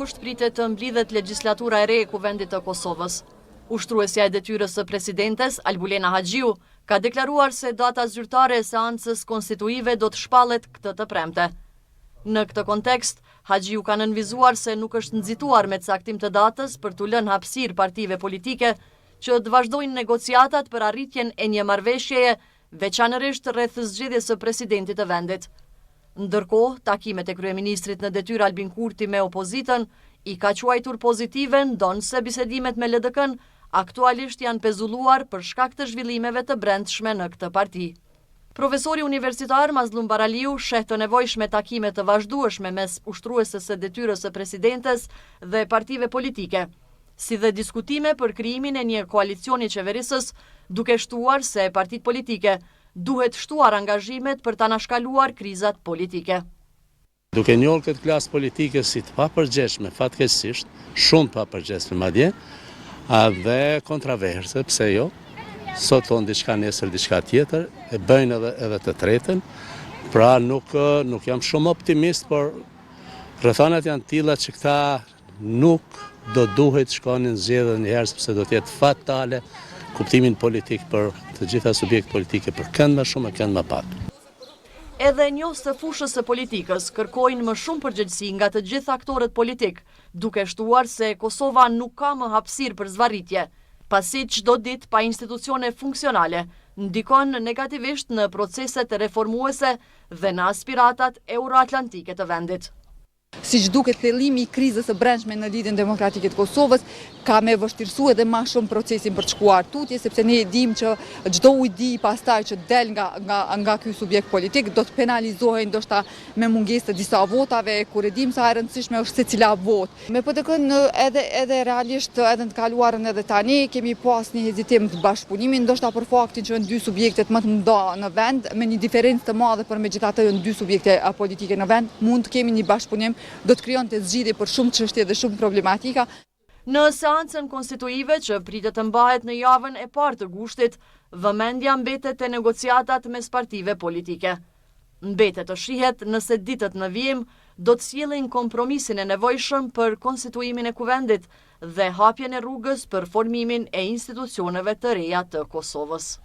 Gusht pritet të mblidhet legjislatura e re e Kuvendit të Kosovës. Ushtruesja e detyrës së presidentes, Albulena Haxhiu, ka deklaruar se data zyrtare e seancës konstituive do të shpallet këtë të premte. Në këtë kontekst, Haxhiu ka nënvizuar se nuk është nxituar me caktim të datës për t'u lënë hapësirë partive politike që të vazhdojnë negociatat për arritjen e një marrëveshjeje, veçanërisht rreth zgjedhjes së presidentit të vendit. Ndërkohë, takimet e kryeministrit në detyrë Albin Kurti me opozitën i ka quajtur pozitive ndonëse bisedimet me LDK-në aktualisht janë pezulluar për shkak të zhvillimeve të brendshme në këtë parti. Profesori universitar Mazllum Baraliu sheh të nevojshme takime të vazhdueshme mes ushtrueses së detyrës së presidentes dhe partive politike, si dhe diskutime për krijimin e një koalicioni qeverisës, duke shtuar se partitë politike duhet shtuar angazhimet për të anashkaluar krizat politike. Duke njohur këtë klasë politike si të papërgjegjshme, fatkeqësisht, shumë të papërgjegjshme madje, dhe kontraverse, pse jo, sot thonë diçka, nesër diçka tjetër, e bëjnë edhe edhe të tretën, pra nuk nuk jam shumë optimist, por rrethanat janë të tilla që këta nuk do duhej të shkonin në zgjedhje një herë sepse do të jetë fatale kuptimin politik për të gjitha subjektet politike për kënd më shumë e kënd më pak. Edhe njohës të fushës së politikës kërkojnë më shumë përgjegjësi nga të gjithë aktorët politikë, duke shtuar se Kosova nuk ka më hapësirë për zvarritje, pasi çdo ditë pa institucione funksionale ndikon negativisht në proceset reformuese dhe në aspiratat euroatlantike të vendit. Siç duket thellimi i krizës së brendshme në Lidhjen Demokratike të Kosovës ka me vështirësu edhe ma shumë procesin për të shkuar tutje, sepse ne e dimë që çdo ujdi pastaj që del nga, nga, nga ky subjekt politik do të penalizohej ndoshta me mungesë të disa votave, kur e dimë sa e rëndësishme është secila votë. Me PDK-në edhe, edhe realisht edhe në të kaluarën edhe tani kemi pas një hezitim të bashkëpunimit, ndoshta për faktin që janë dy subjektet më të mëdha në vend, me një diferencë të madhe, por megjithatë janë dy subjekte politike në vend, mund të kemi një bashkëpunim, do të krijonte zgjidhje për shumë çështje dhe shumë problematika. Në seancën konstituive që pritet të mbahet në javën e parë të gushtit, vëmendja mbetet te negociatat mes partive politike. Mbetet të shihet nëse ditët në vijim do të sjellin kompromisin e nevojshëm për konstituimin e Kuvendit dhe hapjen e rrugës për formimin e institucioneve të reja të Kosovës.